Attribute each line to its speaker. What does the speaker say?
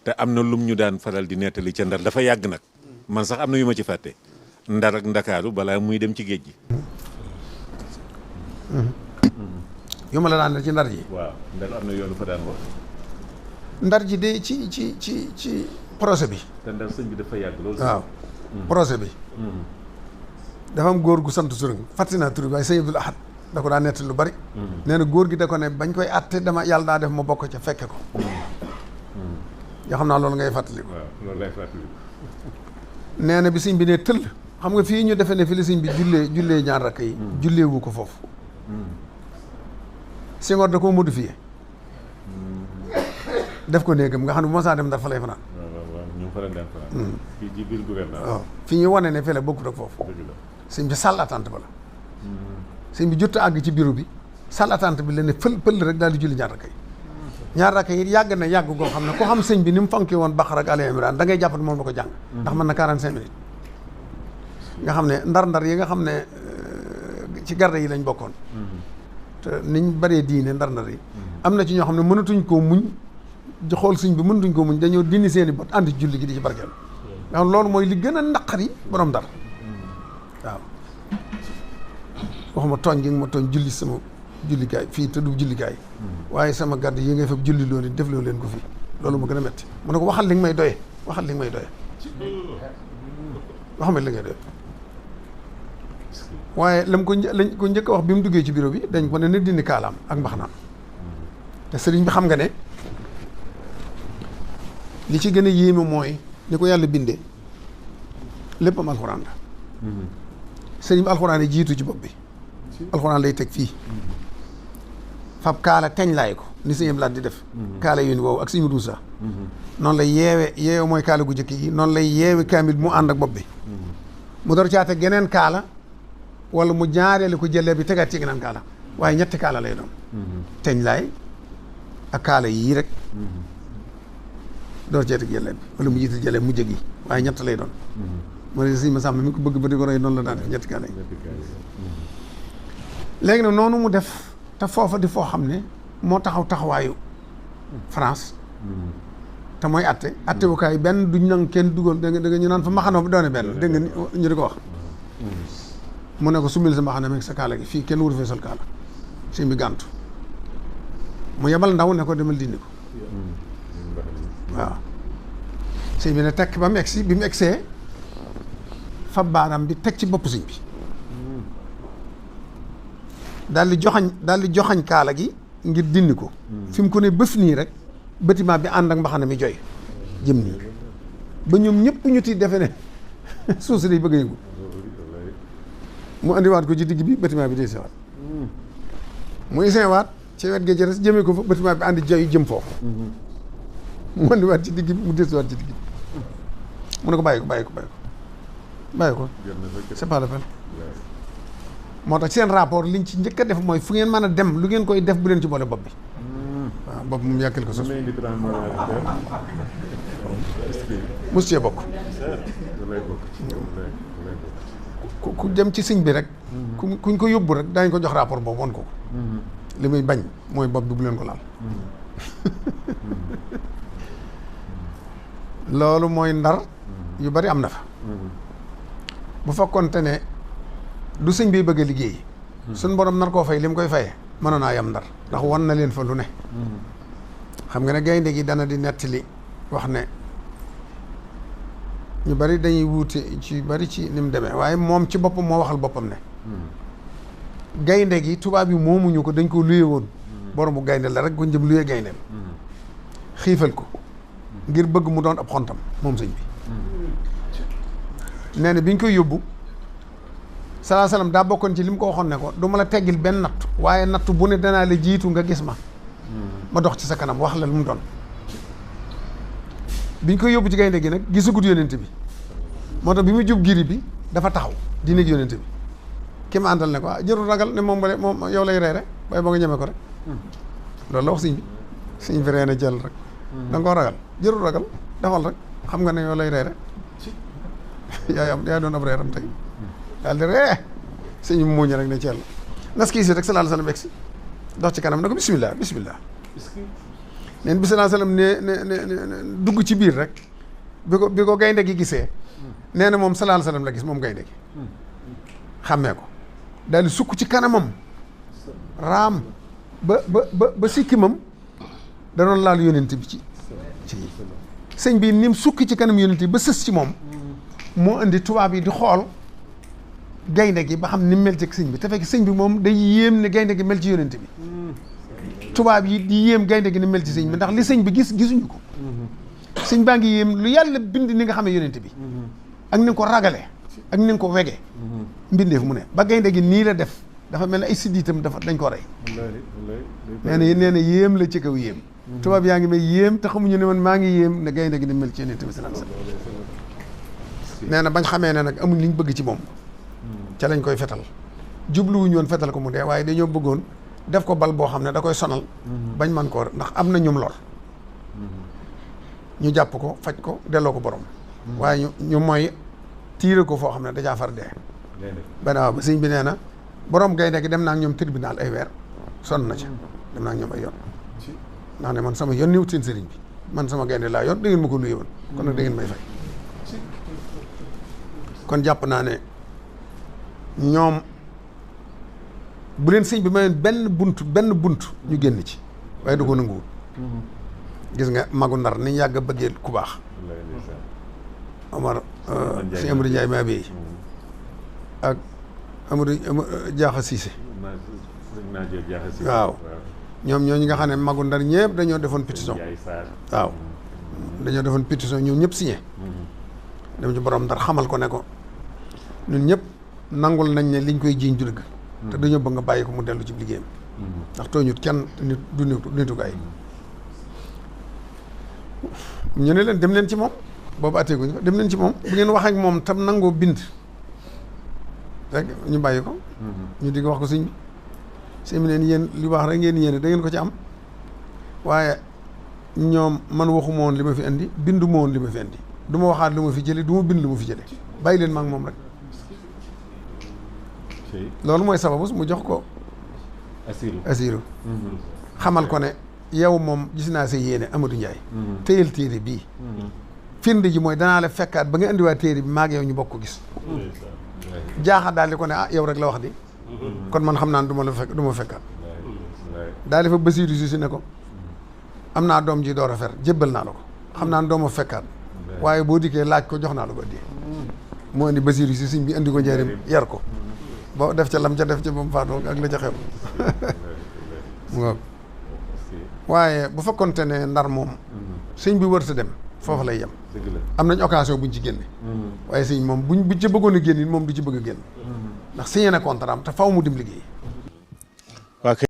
Speaker 1: te am na lum ñu daan faral di nettali ca Ndar dafa yàgg nag man sax am na yu ma ci fàtte Ndar ak Ndakaaru balaa muy dem ci géej gi.
Speaker 2: yu ma la daan ci Ndar ji.
Speaker 1: waaw Ndar am na yoonu fa daan wax.
Speaker 2: Ndar ji de ci projet bi.
Speaker 1: te Ndar sëñ bi dafa yàgg loolu.
Speaker 2: waaw projet bi. dafa am góor gu sant Suring fàttali naa tur bi waaye sëñ Abdul Ahad da ko daa nett lu bari. nee na góor gi da ko ne bañ koy àtte dama yàlla daa def ma bokk ca fekke ko. yoo xam naa loolu ngay fàttaliku.
Speaker 1: waaw loolu lay fàttaliku.
Speaker 2: nee na bi sëñ bi ne tëll xam nga fii ñu defee ne fi la sëñ bi jullee ñaar rakk yi. jullee wu ko foofu. Senghor da koo modifié. def ko néegam nga xam ne bu ma saa dem Ndar fa lay fanaan.
Speaker 1: waaw ñu fa la dem fanaan. fii ci biir gouvernement.
Speaker 2: waaw fi ñu wane ne fii la bokkut ak foofu. sëñ bi salle attente ba la. sëñ bi jot a àgg ci bureau bi salle attente bi la ne pël rek daal di julli ñaar rakk yi. ñaar rakk yi yàgg na yàgg goo xam ne ku xam sëñ bi ni mu fonki woon Baqara ak Ali Imran da ngay jàpp ne moom la ko jàng. ndax mën na 45 minutes. nga xam ne ndar yi nga xam ne ci garde yi lañ bokkoon. te niñ bëree diine ndar yi. am na ci ñoo xam ne mënatuñ koo muñ xool sëñ bi mënatuñ koo muñ dañoo dindi seen i bot ànd ci julli gi di ci barkeel. nga xam loolu mooy li gën a naqari borom Ndar waaw. waxuma tooñ gi nga ma tooñ julli sama jullikaay fii te du jullikaay. waaye sama garde yi ngay fekk julli loolu def loo leen ko fii loolu ma gën a metti mu ne ko waxal li nga may doye waxal li nga may doye waxal li ngay doye waaye lañ ko njëkk a wax bi mu duggee ci bureau bi dañ ko ne na dindi kaalaam ak mbaxanaam te sëriñ bi xam nga ne li ci gën a yéeme mooy ni ko yàlla bindee léppam alxuraan la sëriñ bi alxuraan yi jiitu ci bopp bi alxuraan lay teg fii fab kaala teñ laay ko ni sëñ Blaat di def kaala yoon woowu ak sëñ Duusa noonu lay yeewe mooy kaala gu jëkk yi noonu lay yeewe kaamil mu ànd ak bopp bi mu door caate geneen kaala wala mu ñaareelu ko jëlee bi tegaat ci geneen kaala waaye ñetti kaala lay doon teñ laay ak kaala yii rek door ceete jëlee bi wala mu jiite jëlee mu jëg yi waaye ñett lay doon mu ne sëñ Masamba mi ko bëgg ba di ko roy noonu la daan def ñetti kaala yi léegi nag noonu mu def te foofa di foo xam ne moo taxawaayu France te mooy atte wukaay benn duñ nang kenn dugal da nga ñu naan fa maxanoo bi doone benn dégg nga ñu di ko wax mu ne ko sumil sa mbaxana meeg sa kaala gi fii kenn wuru fee sol kaala sëñ bi gàntu mu yebal ndaw ne ko demal dindi ko waaw sëñ bi ne tekk ba mu egsi bi mu egsee fa baaraam bi teg ci bopp sëñ bi daal di joxañ kaala gi ngir dindi ko fi mu ko ne bëf nii rek bâtiment bi ànd ak mbaxana mi joy jëm nii ba ñoom ñëpp ñu ti defe ne suuf si day bëgg a yëngu mu andiwaat ko ci digg bi bâtiment bi day sewaat mu isewaat ci wet gi jëres jëmee ko fa bâtiment bi àndi joy jëm foofu mu andiwaat ci digg bi mu desuwaat ci digg bi mu ne ko bàyyi ko c'est pas la peine moo tax seen rapport liñ ci njëkk a def mooy fu ngeen mën a dem lu ngeen koy def bu leen ci boole bopp bi waaw bopp moom yàkkal ko sos mos cee bokk ku dem ci sëñ bi rek kuñ ko yóbbu rek daañ ko jox rapport boobu won ko li muy bañ mooy bopp bi bu leen ko laal loolu mooy Ndar yu bari am na fa bu fekkoonte ne du sëñ bi bëgg a liggéey suñ borom nar koo fay li mu koy fayee mënoon naa yam Ndar ndax wan na leen fa lu ne xam nga ne gaynde gi dana di nettali wax ne ñu bari dañuy wuute ci bari ci ni mu demee waaye moom ci boppam moo waxal boppam ne gaynde gi tubaab yi moomuñu ko dañ ko luye woon boromu gaynde la rek ko jëm luye gayndeem xiifal ko ngir bëgg mu doon ab xontam moom sëñ bi nee na bi ñu koy yóbbu salaa salaam daa bokkoon ci li mu ko waxoon ne ko du ma la teggil benn nattu waaye nattu bu ne danaa la jiitu nga gis ma dox ci sa kanam wax la lu mu doon biñ koy yóbbu ci gaynde gi nag gisagut yónent bi moo tax bi mu jub giri bi dafa taxaw di nekk yónent bi ki ma àndal ne ko jërul ragal ne moom yow lay reere bay ba nga ñeme ko rek loolu la wax sëñ bi ree na jël rek da nga koo ragal jërul ragal defal rek xam nga ne yow lay reere yaa doon ab reeram tey daal di ree sëñ bi muuñ rek ne ceel nas kii si rek sallallahu alayhi wa sallam egsi dox ci kanam ne ko bismillah neen bi sallallahu alayhi wasallam ne dugg ci biir rek bi ko gaynde gi gisee nee na moom sallallahu alayhi wasallam la gis moom gaynde gi xàmmee ko daal di sukk ci kanamam raam ba sikkimam da doon laal yonent bi ci sëñ bi ni mu sukki ci kanam yonent bi ba sës ci moom moo indi tubaab yi di xool gaynde gi ba xam ni mel ci sëñ bi te fekk sëñ bi moom day yéem ne gaynde gi mel ci yonent bi tubaab yi di yéem gaynde gi ni mel ci sëñ bi ndax li sëñ bi gisuñu ko sëñ baa ngi yéem lu yàlla bind ni nga xamee yonent bi ak ni nga ko ragale ak ni nga ko wege mbindeef mu ne ba gaynde gi nii la def dafa mel ne ay siddiitam dañ ko rey nee na yéem la ci kaw yéem tubaab yaa ngi may yéem te xamuñu ne man maa ngi yéem ne gaynde gi ni mel ci yonent bi sallallahu alayhi wasallam nee na bañ xamee ne nag amuñ liñ bëgg ci moom ca lañ koy fetal jubluwuñu woon fetal ko mu dee waaye dañoo bëggoon def ko bal boo xam ne da koy sonal bañ man koo ndax am na ñum lor ñu jàpp ko faj ko delloo ko borom waaye ñu mooy tiire ko foo xam ne dajaa far dee benn waaw ba sëñ bi nee na borom gaynde gi dem naa ak ñoom tribunal ay weer sonn na ca dem naa ak ñoom ay yoon ndax ne man sama yoon niwut seen sëriñ bi man sama gaynde laa yoon da ngeen ma ko luye woon kon nag da ngeen may fay kon jàpp naa ne ñoom bu leen sëñ bi mayoon benn bunt ñu génn ci waaye du ko nanguwul gis nga magu Ndar ni ñu yàgg a bëggee ku baax Omar si Amadou Ndiaye maa béy ak Amadou Diakha Cissé waaw ñoom ñooñu nga xam ne magu Ndar ñëpp dañoo defoon pétition waaw dañoo defoon pétition ñoom ñëpp signé dem ci borom Ndar xamal ko ne ko ñun ñëpp nangul nañ ne liñ koy jiiñ du dëgg te dañoo bëgg nga bàyyi ko mu dellu ci liggéeyam ndax tooñut kenn nit du nitukaay ñu ne leen dem leen ci moom boobu atteeguñ ko dem leen ci moom bu ngeen wax ak moom tam nangoo bind rek ñu bàyyi ko ñu di wax ko sëñ bi sëñ bi neen yéen li wax rek ngeen yéene da ngeen ko ci am waaye ñoom man waxuma woon li ma fi indi bindu ma woon li ma fi indi du ma waxaat lu ma fi jële du ma bind lu ma fi jële bàyyi leen ma ak moom rek loolu mooy sababu mu jox ko asiru xamal ko ne yow moom gis naa sa yéene Amadou Ndiaye téyel téere bii firnde ji mooy danaa la fekkaat ba nga indiwaat téere bi maag yow ñu bokk ko gis jaaxa daal di ko ne ah yow rek la wax di kon man xam naa ne du ma fekkaat daal di fa Basiiru si ne ko am naa doom ji door a fer jébbal naa la ko xam naa ne doo ma fekkaat waaye boo dikkee laaj ko jox naa la ko di moo indi Basiiru si sëñ bi indi ko njëriñ yar ko boo def ca lam ca def ca ba mu faatoo ak la ca xew mu ngoog waaye bu fekkonte ne Ndar moom sëñ bi wërta dem foofu lay yem am nañ occasion buñ ci génne waaye sëñ moom buñ ci bëggoon a génn moom du ci bëgg a génn ndax signé na contrat am te faw mu dem liggéey